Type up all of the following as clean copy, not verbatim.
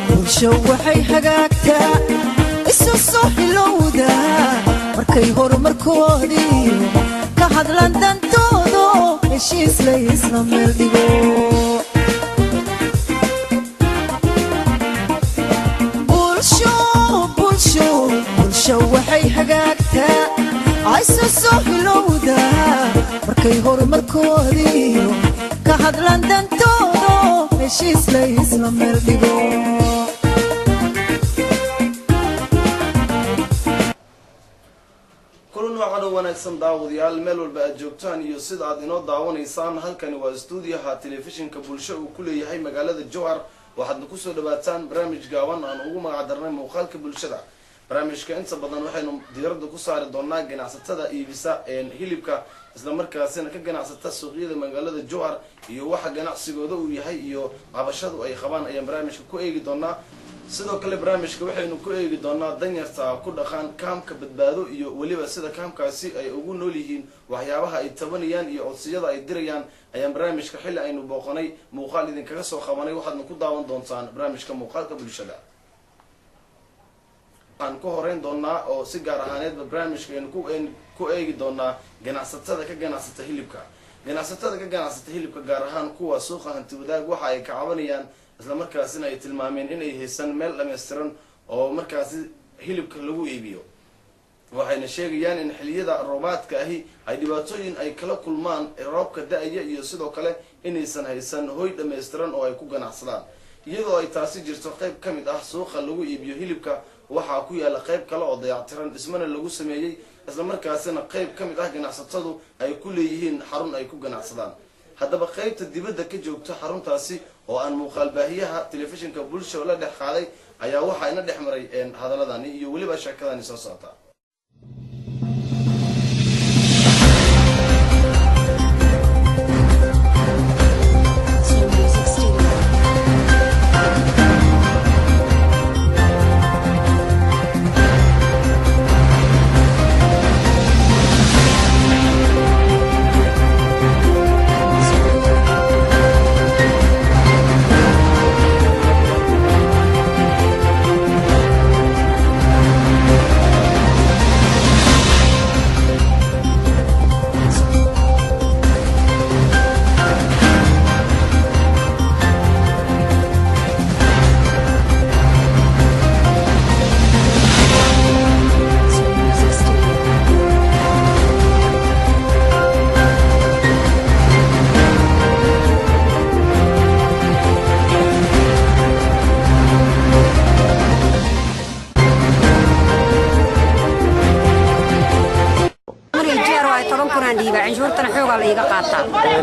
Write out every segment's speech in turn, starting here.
Bulsho waxay hagaagtaa isu soo xilowda markay horumarkoodii ka hadlaan dantoodo, heshiis la isla meel dhigo. Bulsho, bulsho, bulsho waxay hagaagtaa isu soo xilowda markay horumarkoodii ka hadlaan dantoodo, heshiis la isla meel dhigo. Kulan waxaana wanaagsan daawadayaal, meel walba aad joogtaan iyo sida aad inoo daawanaysaan. Halkani waa stuudiyaha Telefishinka Bulsho uu ku leeyahay magaalada Jowhar. Waxaadna kusoo dhawaataan barnaamij gaaban aan ugu magac darnay Muuqaalka Bulshada. Barnaamijka inta badan waxaynu diiradda ku saari doonaa ganacsatada iibisa hilibka, islamarkaasina ka ganacsata suuqyada magaalada Jowhar, iyo waxa ganacsigooda uu yahay iyo cabashadu ay qabaan ayaan barnaamijka ku eegi doonaa. Sidoo kale barnaamijka waxaynu ku eegi doonaa danyarta ku dhaqaan kaamka Badbaado iyo weliba sida kaamkaasi ay ugu nool yihiin, waxyaabaha ay tabanayaan iyo codsiyada ay dirayaan ayaan barnaamijka xilli aynu booqanay muuqaal idinkaga soo qabanay. Waxaadna ku daawan doontaan barnaamijka Muuqaalka Bulshada. Waxaan ku horeyn doonaa oo si gaar ahaaneedba barnaamijka aynu ku eegi doonaa ganacsatada ka ganacsata hilibka. Ganacsatada ka ganacsata hilibka, gaar ahaan kuwa suuqa Hanti Wadaag, waxa ay ka cabanayaan islamarkaasina ay tilmaameen inay haysan meel dhammaystiran oo markaasi hilibka lagu iibiyo. Waxayna sheegayaan in xiliyada roobaadka ahi ay dhibaatooyin ay kala kulmaan roobka da-aya, iyo sidoo kale inaysan haysan hoy dhammaystiran oo ay ku ganacsadaan. Iyadoo ay taasi jirto, qayb ka mid ah suuqa lagu iibiyo hilibka waxaa ku yaalla qayb kale oo dayactiran, dhismana lagu sameeyey, islamarkaasina qayb ka mid ah ganacsatadu ay ku leeyihiin xarun ay ku ganacsadaan. Haddaba qaybta dibadda ka joogta xaruntaasi oo aan muuqaal baahiyaha Telefishinka Bulsho la dhex qaaday ayaa waxaa ina dhex maray hadaladani iyo weliba sheekadani soo socota. Snow Music Studio. Snow Music Studio. Marii jeer waa 10,000 aan dhiibaa, canshuurtana xoogaa la iiga qaataa.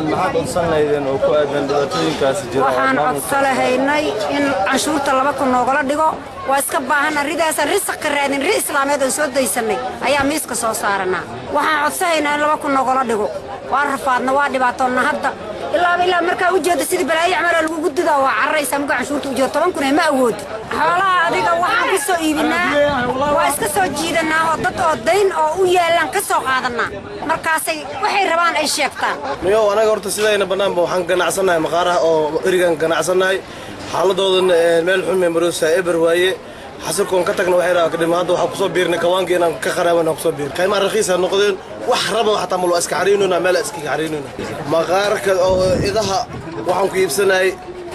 Maxaad codsan lahaydeen oo ku aadan dhibaatooyinkaasi jira? Waxaan codsa lahaynay in canshuurta 2,000 noogala dhigo. Waa iska baahana, ridaasaan risaq ka raadin, ri islaameed oon soo daysanay ayaa miiska soo saaranaa. Waxaan codsahaynaa in 2,000 noogala dhigo. Waa rafaadna, waa dhibaatoonna hadda ilaaba ilaa markaa ujeeda sidii balaayo camalaa lagugu dudaa, waa cararaysaa markaa canshuurta ujeeda. 10,000 ee ma awoodi. Xoolaha adiga waxaan ku soo iibinaa waa iska soo jiidanaa oo dad oo dayn oo u yaalaan ka soo qaadanaa, markaasay waxay rabaan ay sheegtaan. Niyow, anaga horta sidayna bannaanba waxaan ganacsannahay maqaaraha oo erigan ganacsannahay. Xaaladoodana meel xun bay maroosaa, eber waaye. Xasilkoon ka tagna waxay rabaa kadhima. Hadda waxaan kusoo biirnay kawaanka inaan ka qaraaban kusoo biirnay. Qiimaha raqiisa noqdeen, wax raba xataa malo, iska xariinuna meel iska xariinuna. Maqaarka oo idaha waxaan ku iibsanayay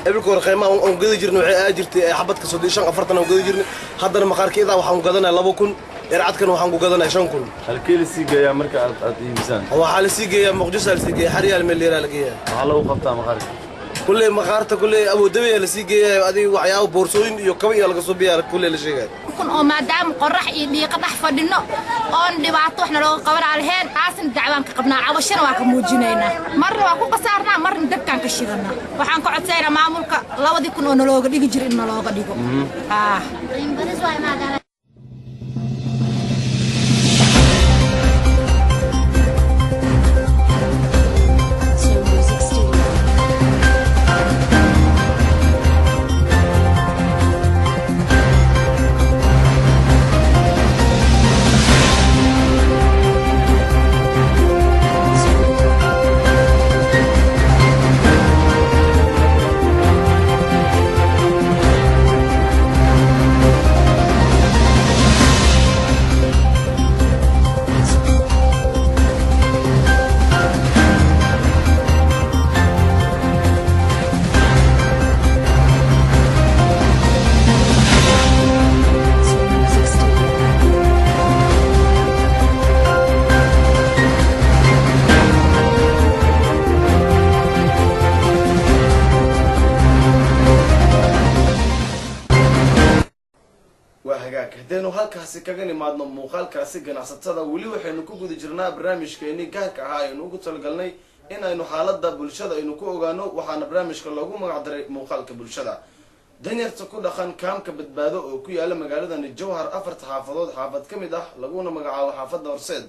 ebilka hore qiimaha oon gadi jirnay waxay aa jirtay xabadka 35, 40 aan gadi jirnay. Haddana maqaarka idaha waxaan ku gadanaya 2,000, ercadkana waxaan ku gadanaya 5,000. Halkee la sii geeyaa marka aad iibisaan? Waxaa la sii geeyaa Muqdisho, la sii geeyaa xaryaal meel yaraa la geeyaa. Maxaa lagu qabtaa maqaarka? Kulley maqaarta kulley Abudabiya la sii geeyaa, adiga waxyaabo boorsooyin iyo kaba iyo laga soo biyaa kulley la sheegaya. Kun oo maadaama qorax iyo dhiiqa dhex fadhino oon dhibaato waxna looga qabanaa lahayn, taasna dacwaan ka qabnaa, cabashana waa ka muujinaynaa. Marna waa ku khasaarnaa, marna dabkaan ka shidanaa. Waxaan ka codsaynaa maamulka 2,000 oo nalooga dhigi jira in nalooga dhigo. Halkaasi kaga nimaadno muuqaalkaasi ganacsatada, weli waxaynu ku guda jirnaa barnaamijkeenii gaarka ahaa aynu ugu talagalnay in aynu xaalada bulshada aynu ku ogaano. Waxaana barnaamijka loogu magacdaray muuqaalka bulshada. Danyarta ku dhaqan kaamka Badbaado oo ku yaala magaaladani Jowhar, afarta xaafadood xaafad ka mid ah laguna magacaabo xaafadda Horseed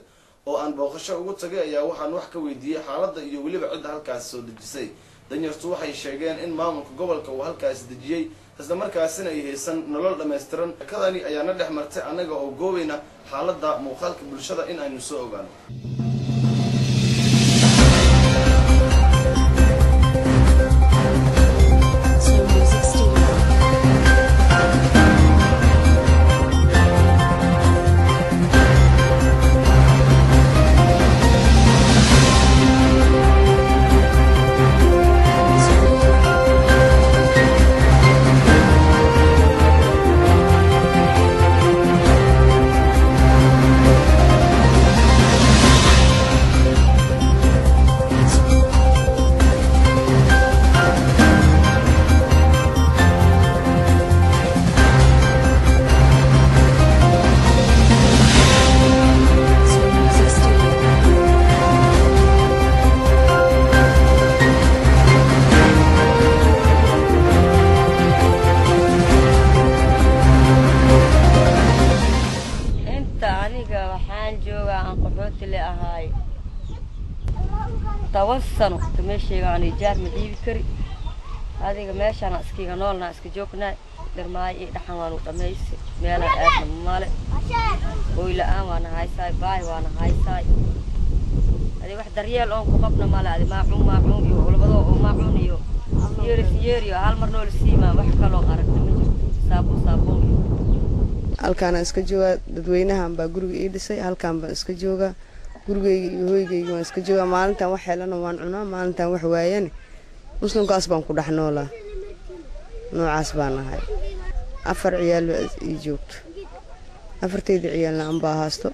oo aan booqasho ugu tagay, ayaa waxaan wax ka weydiiyey xaaladda iyo weliba cidda halkaasi soo dejisay. Danyartu waxay sheegeen in maamulka gobolka uu halkaasi dejiyey, isla markaasina ay haysan nolol dhammaystiran. Kadani ayaana dhex martay annaga oo goobayna xaaladda muuqaalka bulshada in aynu soo ogaano. Slow Music Studio. Slow Music Studio. Inta aniga waxaan joogaa aan qaxooti le ahaay 10 sano. Meeshayga aan ijaar ma dhiibi kari. Adiga meeshaan iskiga noolnaa, iska joognaa. Dharmaayo iyo dhaxan waanu dhammaysi, meelaan aadna male. Hooy la-aan waana haysaay, baahi waana haysaay. Adi wax daryeel oon ku qabna male. Adi maacuun maacuun iyo ulabado oo maacuun iyo siyeeri siyeeri iyo hal mar noola siimaa. Wax kaloo aragna ma jirto, saabuun saabuun iyo Halkaanaan iska joogaa. Dadweynahan baa guriga ii dhisay. Halkaan baan iska joogaa. Gurigayga iyo hoygayga waan iska joogaa. Maalintaan wax helana waan cunaa, maalintaan wax waayane muslimkaas baan ku dhex noolaa. Noocaas baan ahay. Afar ciyaal baa ii joogto. Afartayda ciyaalna anbaa haasto.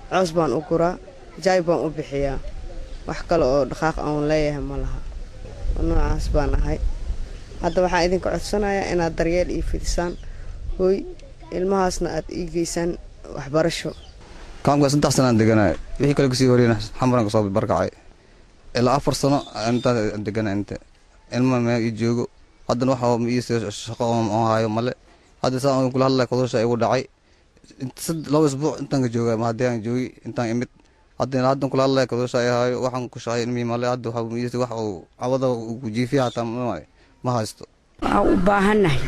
Coos baan u guraa, jaay baan u bixiyaa. Wax kale oo dhaqaaq aan leeyahay ma laha. Noocaas baan ahay. Hadda waxaan idinka codsanayaa inaad daryeel ii fidisaan, hooy, ilmahaasna aad ii geysaan waxbarasho. Kaamka 3 sanaan deganay. Wixii kale kasii horeyna Xamaran kasoo barkacay. Ilaa 4 sano intaan deganay. Inta ilma meel ii joogo haddana waxa ii shaqo oo hayo male. Hadda saan kula hadlay kodosha igu dhacay 2 isbuuc intaan ka jooga. Ma haddii aan joogi intaan imid haddana haddan kula hadlay kodosha ay hayo. Waxaan ku shaqay ilmihii male. Hadda waxa wax uu cawada uu ku jiifiya hataa ma haysto. Waxaan u baahannahay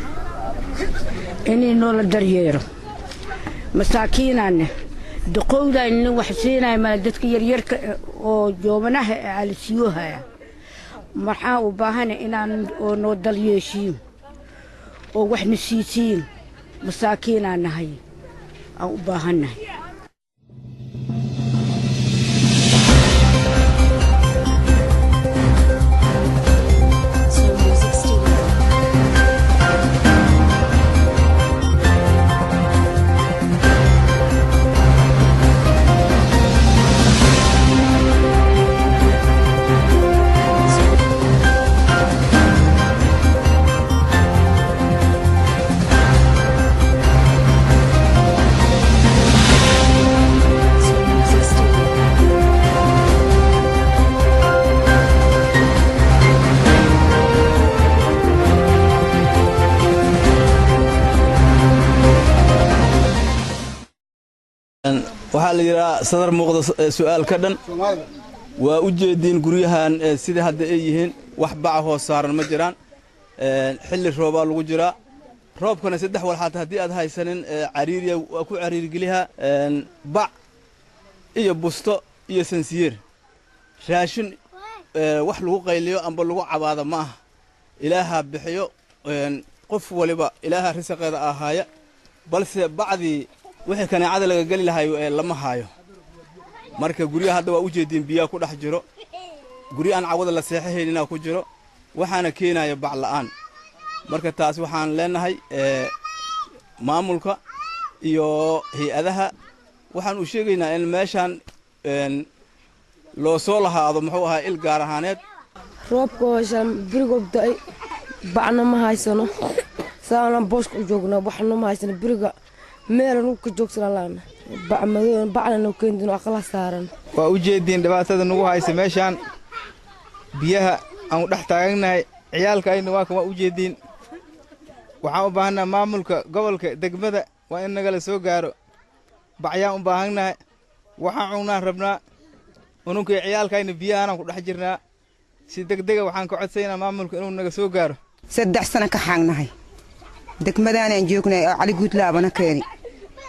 inay noola daryeero. Masaakiinaanne duqowdayna wax siinaya male. Dadka yaryarka oo joobanaha calisiyoohaya. Maxaan u baahanay inaan oo noo dalyeeshiin oo waxna siisiin. Masaakiinaan nahay, aan u baahannahay. Slow Music Studio. Slow Music Studio. Waxaa la yidhaha sadar muuqda su'aal ka dhan. Waa u jeediin guryahan sida hadda ay yihiin, wax baca hoos saaran ma jiraan. Xilli roobaa lagu jiraa. Roobkana saddex walxaat haddii aad haysanin cariiriya waa ku cariirgeliha: bac iyo busto iyo sansiyeer. Raashin wax lagu qayliyo amba lagu cabaado ma aha. Ilaahaa bixiyo, qof waliba Ilaaha risaqeeda ahaaya, balse bacdii wixii kaneecada laga geli lahayo ee lama haayo. Marka guryaha hadda waa u jeediin, biyaa ku dhex jiro. Guryo aan cawada la seexahayninaa ku jiro, waxaana keenaya bac la'aan. Marka taas waxaan leenahay maamulka iyo hay-adaha waxaan u sheegaynaa in meeshaan loo soo lahaado, muxuu ahaa, il gaar ahaaneed. Roobka hoosaan berigood da'ay, bacna ma haysano. Saanaan booska u joognaa, waxna ma haysano beriga. Meel anugu ka joogsan laana bac madow bacna noo keeni aqala saaran. Waa u jeediin dhibaatada nagu haysa meeshaan, biyaha aan dhex taaganahay, ciyaalka ayna waa kan, waa u jeediin. Waxaan u baahannahay maamulka gobolka, degmada, waa in nagala soo gaaro. Bacyaan u baahannahay, waxaan cunnaan rabnaa. Ununkii ciyaalkayna biyahaanaan ku dhex jirnaa. Si degdega waxaan ka codsaynaa maamulka inuu naga soo gaaro. 3 sano ka xaagnahay degmadaanaan joognay oo Cali Guudlaabana keeni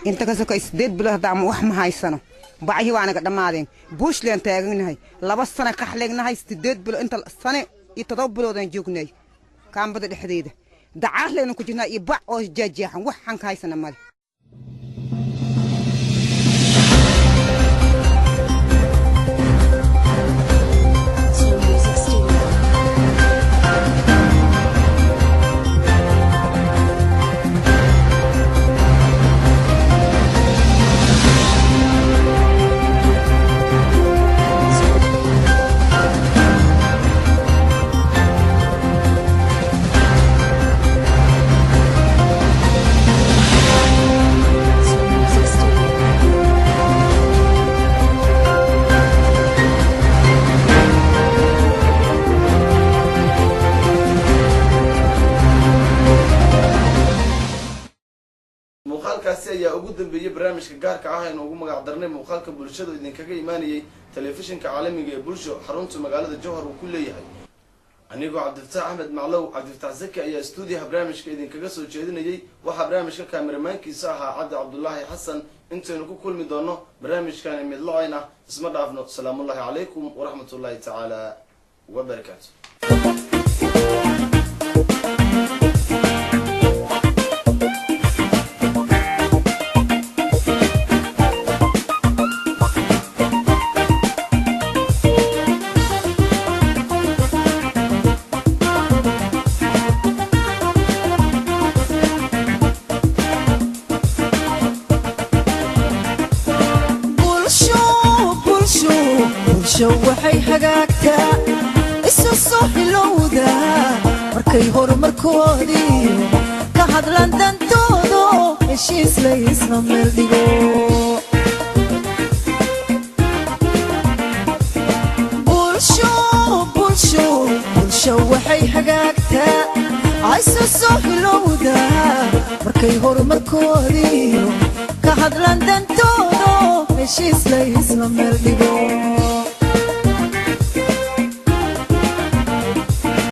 inta ka sokay 8 bilood haddaa wax ma haysano. Bacyi waa naga dhammaadeen, buushleen taaganahay. 2 sano qaxleegnahay, 8 bilood, inta sane iyo 7 biloodaan joognay kaambada dhexdeeda. Dacaarleynu ku jirnaa iyo bac oo jeejeexan, wax xan ka haysana male. Slow Music Studio. Slow Music Studio. Muuqaalkaasi ayaa ugu dambeeyey barnaamijka gaarka ah aynu ugu magac darnay muuqaalka bulshada oo idinkaga imaanayay telefishinka caalamiga ee Bulsho, xarunta magaalada Jowhar uu ku leeyahay. Anigoo Cabdifataax Axmed Maclow, Cabdifataax Zaki, ayaa stuudiyaha barnaamijka idinkaga soo jeedinayay. Waxaa barnaamijka kaamiramaankiisa ahaa Cabdi Cabdulaahi Xasan. Intaynu ku kulmi doono barnaamijkani midlacayn ah, isma dhaafno. Salaamullaahi calaykum waraxmatullaahi tacaala wabarakaatu. Bulsho, bulsho, bulsho waxay hagaagtaa isu soo xilowda markay horumarkoodii ka hadlaan dantoodo, heshiis la isla meel dhigo. Bulsho, bulsho, bulsho waxay hagaagtaa isu soo xilowda markay horumarkoodii ka hadlaan dantoodo, heshiis la isla meel dhigo.